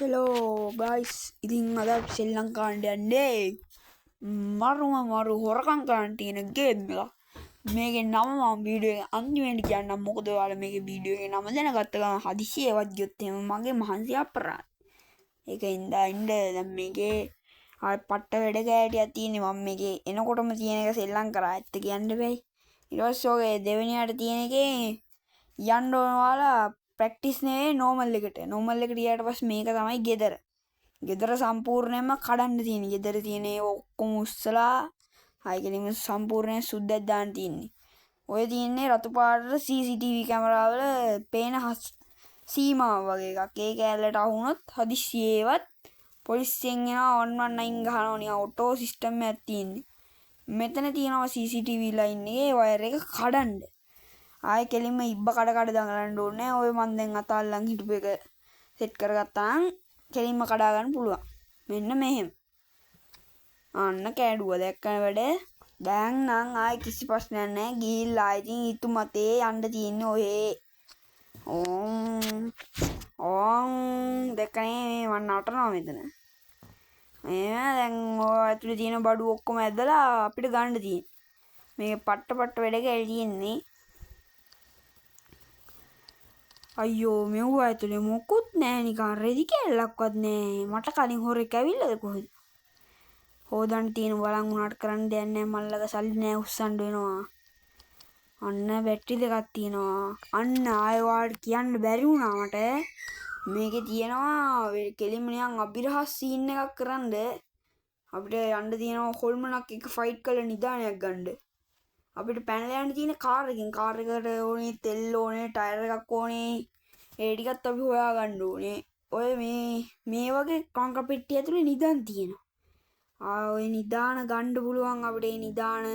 Hello guys, ඉතින් අද අපි සෙල්ලම් කරන්න යන්නේ මරුම මරු හොරකම් කරන්න තියෙන ගේම් එකක්. මේකේ නම මම වීඩියෝ එකේ අන්තිමේට කියන්නම්. මොකද ඔයාලා මේකේ වීඩියෝ එකේ නම දැනගත්ත ගමන් හදිසියෙවත් ගියොත් එහෙම මගේ මහන්සිය අපරාධ. ඒක හින්දා ඉන්න දැන් මේකේ ආයෙ පට්ට වැඩ කෑටියක් තියෙන්නේ. මම මේකේ එනකොටම තියෙන එක සෙල්ලම් කරා, ඇත්ත කියන්න බැයි. ඊට පස්සේ ඔගේ දෙවෙනියට තියෙන එකේ යන්න ඕන ඔයාලා ප්‍රැක්ටිස් නෙවෙයි නෝමල් එකට. නෝමල් එකට ගියාට පස්සේ මේක තමයි ගෙදර. ගෙදර සම්පූර්ණයෙන්ම කඩන්න තියෙන්නේ. ගෙදර තියෙන ඒවා ඔක්කොම උස්සලා ආයෙ කෙලින්ම සම්පූර්ණයෙන් සුද්දක් දාන්න තියෙන්නේ. ඔය තියෙන්නේ රතු පාටට CCTV කැමරාවල පේන සීමාව වගේ එකක්. ඒ කෑල්ලට අහු වුණොත් හදිස්සියේවත් පොලිසියෙන් එනවා 119 ගහනවා නිකන් ඔටෝ සිස්ටම් එකක් තියෙන්නේ. මෙතන තියෙනවා CCTV line එකේ වයර් එක කඩන්න. ආයෙ කෙලින්ම ඉබ්බ කඩ කඩ දඟලන්න ඕනේ. ඔය මං දැන් අත අල්ලන් හිටපු එක සෙට් කරගත්තා නම් කෙලින්ම කඩා ගන්න පුළුවන්. මෙන්න මෙහෙම. අන්න කැඩුවා. දැක්කන වැඩ. දැන් නම් ආයෙ කිසි ප්‍රශ්නයක් නෑ. ගිහිල්ලා ආයෙ ඉතින් ඉතු මතේ යන්න තියෙන්නේ ඔහේ. ඕම් ඕම් දැක්කනේ මේ මං නටනවා මෙතන. මේ දැන් ඔය ඇතුලේ තියෙන බඩු ඔක්කොම ඇදලා අපිට ගන්න තියෙන්නේ. මේක පට්ට පට්ට වැඩ කැලේ තියෙන්නේ. අයියෝ මෙව්ව ඇතුලේ මොකුත් නෑ, නිකන් රෙදි කෑල්ලක්වත් නෑ. මට කලින් හොරෙක් ඇවිල්ලාද කොහෙද? හොදන්න තියෙන බලන් උනාට කරන්න දෙයක් නෑ. මල් ළඟ සල්ලි නෑ, උස්සන්න වෙනවා. අන්න බැටරි දෙකක් තියෙනවා. අන්න ආයෙ ඔයාලට කියන්න බැරි වුණා මට. මේකේ තියෙනවා කෙලින්ම නිකන් අභිරහස් සීන් එකක් කරන්න. අපිට යන්න තියෙනවා හොල්මනක් එක්ක ෆයිට් කරලා නිදානයක් ගන්න. අපිට පැනලා යන්න තියෙන කාර් එකෙන්. කාර් එකට ඕනේ තෙල් ඕනේ, ටයර් එකක් ඕනේ. ඒ ටිකත් අපි හොයා ගන්න ඕනේ. ඔය මේ වගේ කංක පෙට්ටිය ඇතුලේ නිදන් තියෙනවා. ඔය නිදාන ගන්න පුළුවන් අපිට. ඒ නිදාන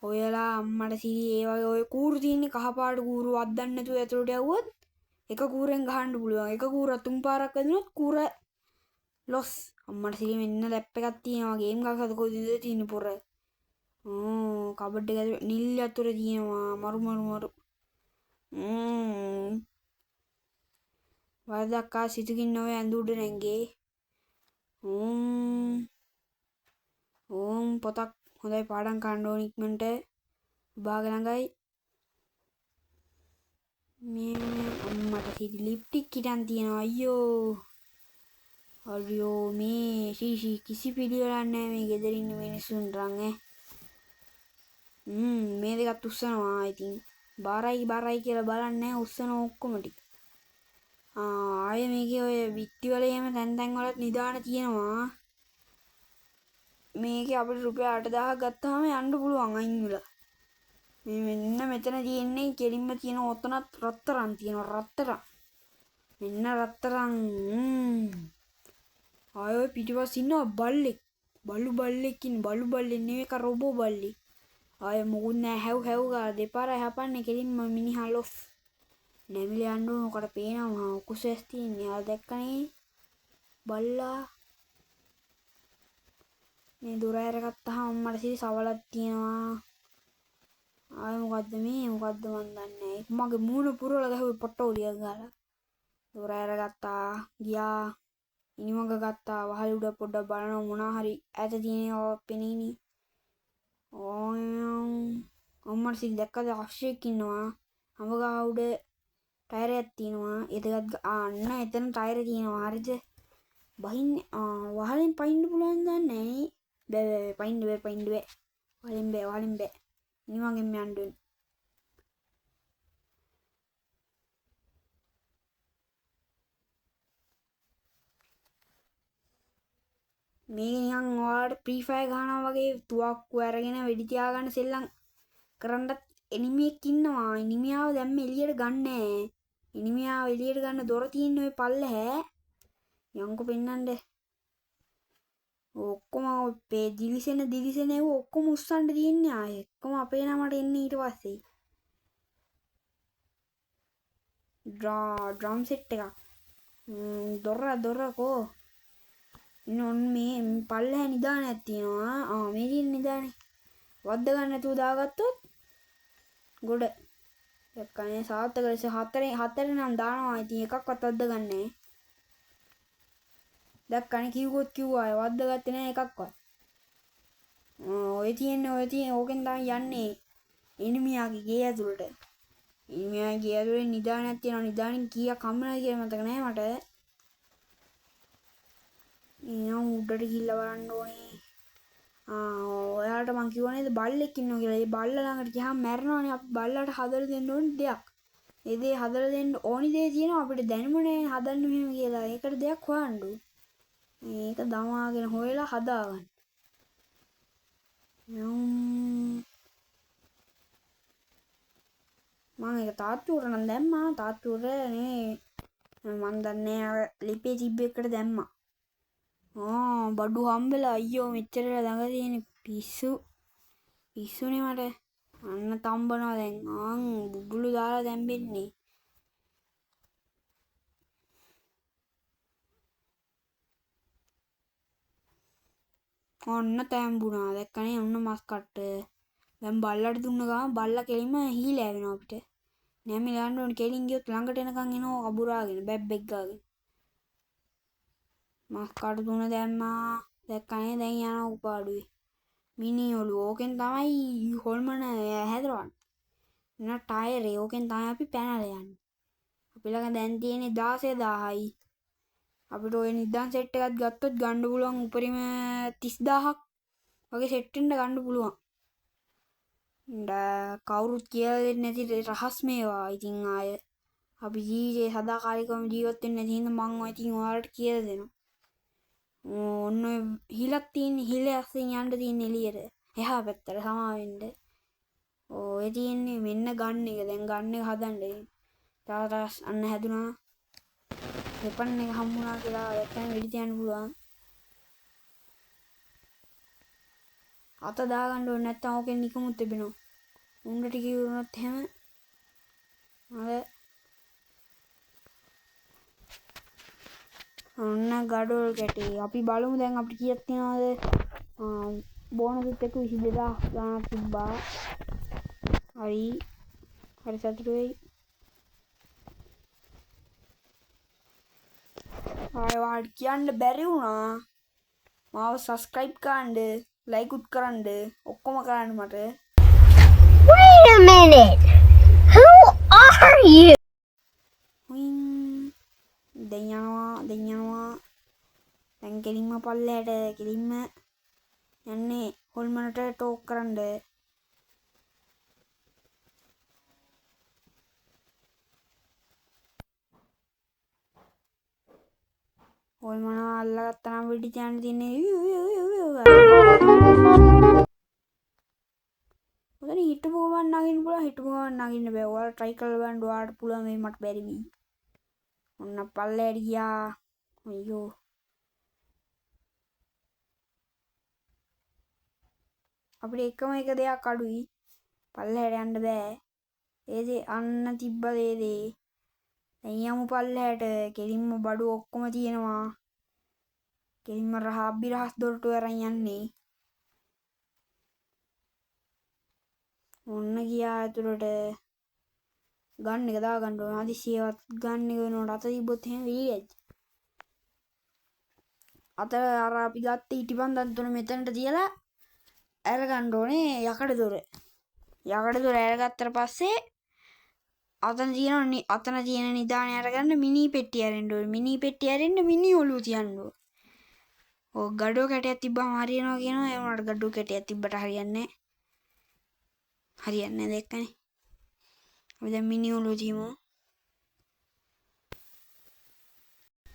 හොයලා අම්මට සිරි ඒ වගේ ඔය කූරු තියෙන්නේ කහ පාට කූරු වද්දන්න නැතුව ඇතුලට යවුවොත් එක කූරෙන් ගහන්න පුළුවන්. එක කූරක් තුන් පාරක් වැදුනොත් කූර ලොස්. අම්මට සිරි මෙන්න ලැප් එකක් තියෙනවා. ගේම් එකක් හද කොහෙද තියෙන්නේ පොර. කබඩ් එක ඇතුලේ නිල් යතුරු තියෙනවා. මරු මරු මරු. වරදක් ආ සිතුකින් නොවේ ඇඳ උඩ නැංගේ. ඕම් පොතක් හොඳයි පාඩම් කරන්න ඕන ඉක්මනට. විභාග ළඟයි. මේ අම්මට සිරි ලිප්ටික් හිටන් තියෙනවා. අයියෝ. අයියෝ මේ සී සී කිසි පිළිවෙලක් නෑ මේ ගෙදර ඉන්න මිනිස්සුන් රන් ඈ. මේ දෙකත් උස්සනවා ඉතින්. බාරයි බාරයි කියලා බලන්නේ නෑ, උස්සන ඔක්කොම ටික. ආයේ මේකේ ඔය බිත්ති වල එහෙම තැන් තැන් වලත් නිදාන තියෙනවා. මේකේ අපිට රුපියල් 8000ක් ගත්තාම යන්න පුළුවන් අයින් වෙලා. මේ මෙන්න මෙතන තියෙන්නේ කෙලින්ම තියෙන ඔතනත් රත්තරන් තියෙනවා, රත්තරන්. මෙන්න රත්තරන්. ආයේ ඔය පිටිපස්ස ඉන්නවා බල්ලෙක්. බලු බල්ලෙක් ඉන්න, බලු බල්ලෙක් නෙවෙයි කර රොබෝ බල්ලෙක්. ආයේ මොකුත් නෑ, හැව් හැව් ගාලා දෙපාර හැපන්නේ කෙලින්ම මිනිහා ලොස්. නැමිලා යන්න ඕන, ඔකට පේනවා මහා කුසැස් තියෙන්නේ. ආ දැක්කනේ බල්ලා. මේ දොර ඇරගත්තාම අම්මට සිරි සවලක් තියෙනවා. ආයේ මොකද්ද මේ, මොකද්ද මන් දන්නේ නෑ. ඒක මගේ මූණ පුරවලා ගැහුවේ පොට්ටෝලියක් ගාලා. දොර ඇරගත්තා, ගියා. ඉනිමග ගත්තා. වහල් උඩ පොඩ්ඩක් බලනවා මොනා හරි ඈත තියෙන ඒවා පෙනීනි. අම්මට සිරි දැක්කද අක්ෂයෙක් ඉන්නවා. අඹ ගහ උඩ ටයරයක් තියෙනවා. ඒ දෙකත් අන්න එතන ටයර තියෙනවා. හරිද? බහින්න, වහලෙන් පයින්න පුළුවන් දන්නේ නෑ. බෑ බෑ බෑ, පයින්න බෑ, පයින්න බෑ. වහලෙන් බෑ, වහලෙන් බෑ. ඉනිමගෙන් යන්න ඕනේ. මේක නිකන් ඔයාලට ෆ්‍රී ෆයර් ගහනවා වගේ තුවක්කු අරගෙන වෙඩි තියාගන්න සෙල්ලම් කරන්නත් එනිමියෙක් ඉන්නවා. එනිමියාව දැම්ම එළියට ගන්නෑ. එනිමියාව එළියට ගන්න දොර තියෙන්නේ ඔය පල්ලෙහා. යන්කෝ පෙන්නන්න. ඔක්කොම ඔය දිලිසෙන දිලිසෙන ඒවා ඔක්කොම උස්සන්න තියෙන්නේ ආයේ. ඔක්කොම අපේ නමට එන්නේ ඊට පස්සේ. ඩ්‍රම් සෙට් එකක්. දොර කෝ. ඉන්න ඔන්න මේ පල්ලෙහා නිදානයක් තියෙනවා. මේ තියෙන නිදානේ. වද්ද ගන්න නැතුව දාගත්තොත් ගොඩ. දැක්කනේ සාර්ථක ලෙස හතරේ නම් දානවා. ඉතින් එකක්වත් වද්ද ගන්නෑ. දැක්කනේ කිව්වොත් කිව්වා අය වද්ද ගත්තේ නෑ එකක්වත්. ඔය තියෙන්නේ ඔය තියෙන්නේ ඕකෙන් තමයි යන්නේ එනිමියාගේ ගේ ඇතුළට. එනිමියාගේ ගේ ඇතුළේ නිදානයක් තියෙනවා. නිදානෙන් කීයක් හම්බුනාද කියලා මතක නෑ මට. එහෙනම් උඩට ගිහිල්ලා බලන්න ඕනේ. ඔයාලට මං කිව්වා නේද බල්ලෙක් ඉන්නවා කියලා. ඒ බල්ලා ළඟට ගියාම මැරෙනවනේ. අපි බල්ලාට හදලා දෙන්න ඕනේ දෙයක්. ඒ දේ හදලා දෙන්න ඕනි දේ තියෙනවා. අපිට දැනුම නෑ හදන්න මෙහෙම කියලා. ඒකට දෙයක් හොයන්න ඕනේ. මේක දමාගෙන හොයලා හදාගන්න. මං ඒක තාත්තුවට නම් දැම්මා. තාත්තුවට නේ මං දන්නේ අර ලිපේ තිබ්බ එකට දැම්මා. බඩු හම්බෙලා අයියෝ මෙච්චර වෙලා ළඟ තියෙන පිස්සු. පිස්සුනේ මට. අන්න තම්බනවා දැන්. ආන් බුබුලු දාලා තැම්බෙන්නේ. ඔන්න තැම්බුණා. දැක්කනේ ඔන්න මස් කට්ට. දැන් බල්ලට දුන්න ගමන් බල්ලා කෙලින්ම හීලෑ වෙනවා අපිට. නැමිලා යන්න ඕනේ. කෙලින් ගියොත් ළඟට එනකන් එනවා කබුරාගෙන බැබ් බෙක් ගාගෙන. මස් කටු තුන දැම්මා. දැක්කනේ දැන් යනවා උපාඩුවේ. මිනි ඔලුව. ඕකෙන් තමයි හොල්මන හැදරවන්නේ. එන ටයරේ ඕකෙන් තමයි අපි පැනලා යන්නේ. අපි ළඟ දැන් තියෙන්නේ 16000යි. අපිට ඔය නිදන් සෙට් එකක් ගත්තොත් ගන්න පුළුවන් උපරිම 30000ක් වගේ සෙට් වෙන්න ගන්න පුළුවන්. කවුරුත් කියලා දෙන්නේ නැති රහස් මේවා. ඉතින් ආය අපි ජීවිතේ සදාකාලිකවම ජීවත් වෙන්නේ නැති හින්දා මං ඔය ඉතින් ඔයාලට කියලා දෙනවා. ඔන්න ඔය හිලක් තියෙන හිල අස්සෙන් යන්න තියෙන එළියට. එහා පැත්තට සමා වෙන්න. ඔය තියෙන්නේ මෙන්න ගන් එක. දැන් ගන් එක හදන්න. තව තව අන්න හැදුනා. වෙපන් එක හම්බුණා කියලා දැක්කම වෙඩි තියන්න පුළුවන්. අත දාගන්න ඕනේ නැත්තම් ඕකෙන් නිකමුත් තිබෙනවා. උණ්ඩ ටික ඉවරුනොත් එහෙම අර ඔන්න ගඩොල් කැටේ. අපි බලමු දැන් අපිට කීයක් තියෙනවද? බෝනස් එක්ක 22000 ගාණක් තිබ්බා. හරි. හරි සතුටු වෙයි. ආයෙ ඔයාලට කියන්න බැරි වුණා. මාව සබ්ස්ක්‍රයිබ් කරන්න, ලයික් උත් කරන්න, ඔක්කොම කරන්න මට. Wait a minute. Who are you? දැන් යනවා, දැන් යනවා. දැන් කෙලින්ම පල්ලයට කෙලින්ම යන්නේ හොල්මනට ටෝක් කරන්න. හොල්මන අල්ලගත්තා නම් වෙඩි තියන්න තියෙන්නේ. ඔතන හිටපු ගමන් නගින්න පුළුවන්, හිටපු ගමන් නගින්න බෑ. ඔයාලා try කරලා බලන්න, ඔයාලට පුළුවන් වෙයි, මට බැරි වෙයි. ඔන්න පල්ලයට ගියා. අයියෝ. අපිට එකම එක දෙයක් අඩුයි. පල්ලයට යන්න බෑ. ඒ දේ අන්න තිබ්බ දේ දේ. දැන් යමු පල්ලයට. කෙලින්ම බඩු ඔක්කොම තියෙනවා. කෙලින්ම රහ අබිරහස් දොරටු අරන් යන්නේ. ඔන්න ගියා ඇතුළට. ගන් එක දාගන්න ඕන. හදිසියෙවත් ගන් එක වෙනකොට අත තිබ්බොත් එහෙම වෙයි ඇයි. අත අර අපි ගත්ත ඉටිපන්දන් තුන මෙතනට තියලා අරගන්න ඕනේ යකඩ දොර. යකඩ දොර අරගත්තට පස්සේ අතන තියෙන නිදානය අරගන්න මිනි පෙට්ටිය අරෙන්න ඕනේ. මිනි පෙට්ටිය අරෙන්න මිනි ඔලුව තියන්න ඕනේ. ඔව් ගඩොල් කැටයක් තිබ්බම හරියනවා කියනවා. ඒ වුණාට ගඩොල් කැටයක් තිබ්බට හරියන්නේ නෑ. හරියන්නේ නෑ දැක්කනේ. අපි දැන් මිනි ඔලුව තියමු.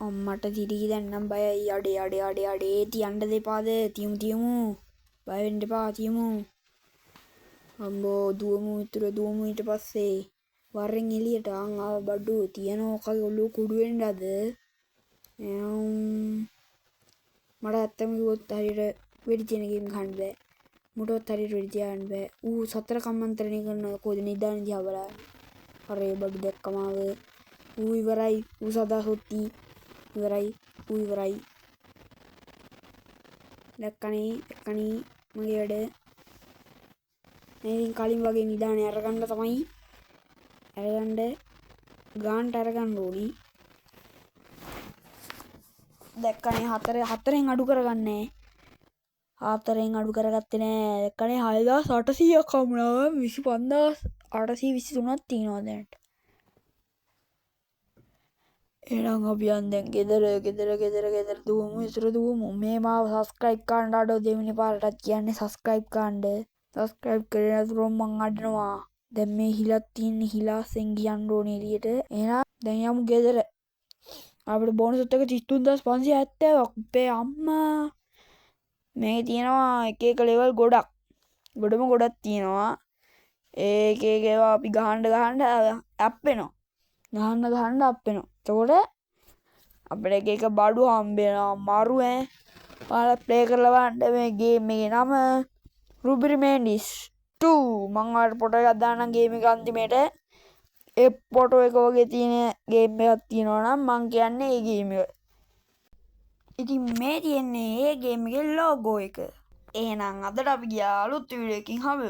අම්මට තිරි දැන් නම් බයයි. අඩේ අඩේ අඩේ අඩේ තියන්න දෙපාද. තියමු තියමු. බය වෙන්න එපා තියමු. අම්බෝ දුවමු මිතුර දුවමු. ඊට පස්සේ වරෙන් එළියට ආන් ආව බඩු තියන ඔකගේ ඔලුව කුඩු වෙන්නද? මට ඇත්තම කිව්වොත් හරියට වෙඩි තියන ගේම් ගහන්න බෑ. මුටවත් හරියට වෙඩි තියාගන්න බෑ. ඌ සතර කම්මන්ත්‍රණය කරනවා කොහෙද නිදාන දිහා බලාගෙන. අරේ බඩු දැක්කම ආව. ඌ ඉවරයි. ඌ සදා සොත්ති. ඉවරයි. ඌ ඉවරයි. දැක්කනේ දැක්කනේ මගේ වැඩ. මේ ඉතින් කලින් වගේ නිදානේ අරගන්න තමයි. අරගන්න ගාන්ට අරගන්න ඕනි. දැක්කනේ හතරෙන් අඩු කරගන්නේ. හතරෙන් අඩු කරගත්තේ නෑ. දැක්කනේ 6800ක් හම්බුණා. 25823ක් තියෙනවා දැනට. එහෙනම් අපි යන් දැන් ගෙදර ගෙදර ගෙදර ගෙදර දුවමු, ඉස්සර දුවමු. මේ මාව සබ්ස්ක්‍රයිබ් කරන්න අඩෝ දෙවෙනි පාරටත් කියන්නේ සබ්ස්ක්‍රයිබ් කරන්න. සබ්ස්ක්‍රයිබ් කරේ නැතුව මං අඩනවා. දැන් මේ හිලක් තියෙන හිලාසෙන් කියන්න ඕනේ එළියට. එහෙනම් දැන් යමු ගෙදර. අපිට බෝනස් එක 33570ක්. අපේ අම්මා. මේ තියෙනවා එක එක ලෙවල් ගොඩක්. ගොඩම ගොඩක් තියෙනවා. ඒ එක එක ඒවා අපි ගහන්න ගහන්න අප් වෙනවා. ගහන්න ගහන්න අප් වෙනවා. එතකොට අපිට එක එක බඩු හම්බ වෙනවා. මරු ඈ. ඔයාලා ප්ලේ කරලා බලන්න මේ ගේම් එකේ නම රුබිරි මේන්ඩිස් 2. මං ඔයාලට ෆොටෝ එකක් දාන්නම් ගේම් එක අන්තිමේට. ඒ ෆොටෝ එක වගේ තියෙන ගේම් එකක් තියෙනවා නම් මං කියන්නේ ඒ ගේම් එක. ඉතින් මේ තියෙන්නේ ඒ ගේම් එකේ ලෝගෝ එක. එහෙනම් අදට අපි ගියා, අලුත් වීඩියෝ එකකින් හමු.